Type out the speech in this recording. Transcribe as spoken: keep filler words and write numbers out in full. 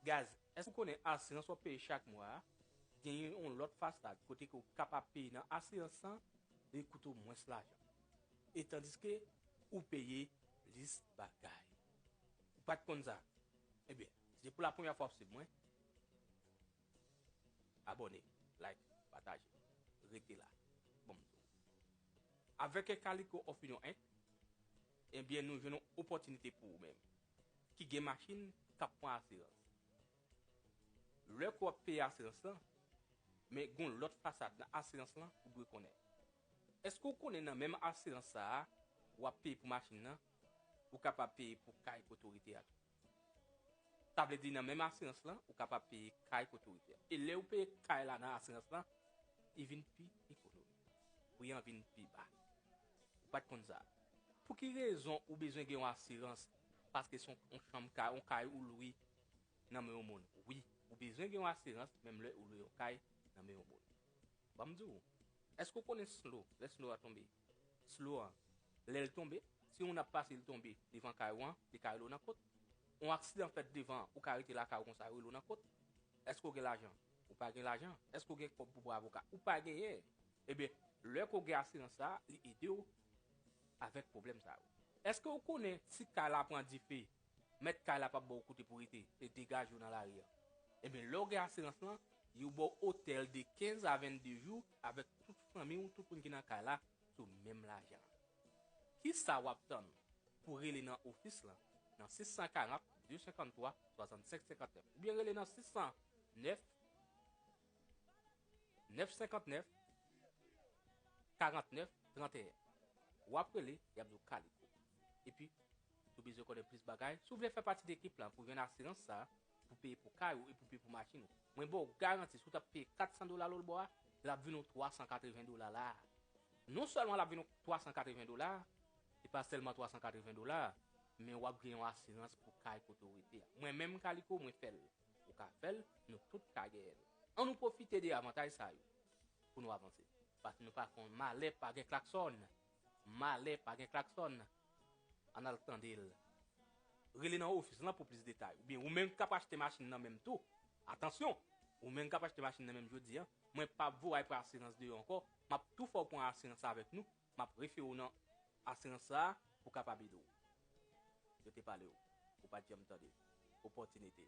Guys, èske ou konnen asirans w ap peye chak mwa a genyen yon lòt fasad kote ke w kapab peye nan asirans lan, li koute w mwens lajan? E tandiske ou peye plis bagay. Ou pa t konn sa? Ebyen, si se pou la premyè fwa w ap swiv mwen, abòne, like, pataje, rete la. Bon, m di w. Avèk Calico Off Union Inc, ebyen, nou jwenn yon opòtinite pou ou menm ki gen machin k ap pran asirans. Lè ke w ap peye asirans lan, men gen yon lòt fasad nan asirans lan ou dwe konnen. Èske w konnen nan menm asirans sa a, w ap peye pou machin nan, ou kapab peye pou kay kote w rete a tou? Sa vle di nan menm asirans lan, ou kapab peye kay kote w rete a. E lè ou peye kay la nan asirans lan, li vin pi ekonomik. Pri an vin pi ba. Ou pa t konn sa? Pou ki rezon ou bezwen gen yon asirans? Paske se yon, yon chanm kay, yon kay ou lwe nan men yon moun. Wi, ou bezwen gen yon asirans, menm lè ou lwe yon kay nan men yon moun. Ban m di w, èske w konnen slo, lè slo a tonbe? Slo an, lè l tonbe, si yon moun ap pase, l tonbe devan kay ou an, li ka rele w nan kot. Yon aksidan fèt devan, ou ka rete lakay ou konsa, yo rele w nan kot. Èske w gen lajan? Ou pa gen lajan. Èske w gen kòb pou pran avoka? Ou pa genyen. Ebyen, lè ke w gen asirans sa a, li ede w avèk pwoblèm sa yo. Èske w konnen si kay la pran dife, mèt kay la p ap ba w kote pou rete, se degaje w nan lari a? Ebyen, lè w gen asirans lan, yo ba w otèl de kenz a vennde jou avèk tout fanmi w, tout moun ki nan kay la, sou menm lajan an. Kisa w ap tann pou rele nan ofis lan nan sis san karant, de senkanntwa, swasannsenk senkantnèf, oubyen rele nan sis san nèf, nèf senkantnèf, karantnèf, tranteyen. W ap rele, y ap di w Calico. Epi, si w bezwen konnen plis bagay, si w vle fè pati de ekip lan pou jwenn asirans sa, pou peye pou kay ou e pou peye pou machin ou, mwen ba w garanti, si w t ap peye kat san dola lòt bò a, l ap vin yon twa san katreven dola la. Non sèlman l ap vin yon twa san katreven dola, se pa sèlman twa san katreven dola, men w ap gen yon asirans pou kay kote w rete a. Mwen menm Calico, mwen fè l. Ou ka fè l, nou tout ka genyen l. Ann nou pwofite de avantaj sa yo pou nou avanse. Paske nou pa konn, malè pa gen klaksòn. Malè pa gen klaksòn. Ann al tande l. Rele nan ofis lan pou plis detay. Oubyen ou menm k ap achte machin nan menm tou. Atansyon! Ou menm k ap achte machin nan menm jodi a, mwen p ap voye w al pran asirans deyò ankò. M ap tou fè w pran asirans avèk nou. M ap refere w nan asirans sa a pou kapab ede w. Yo te pale w. Ou pa t janm tande. Opòtinite.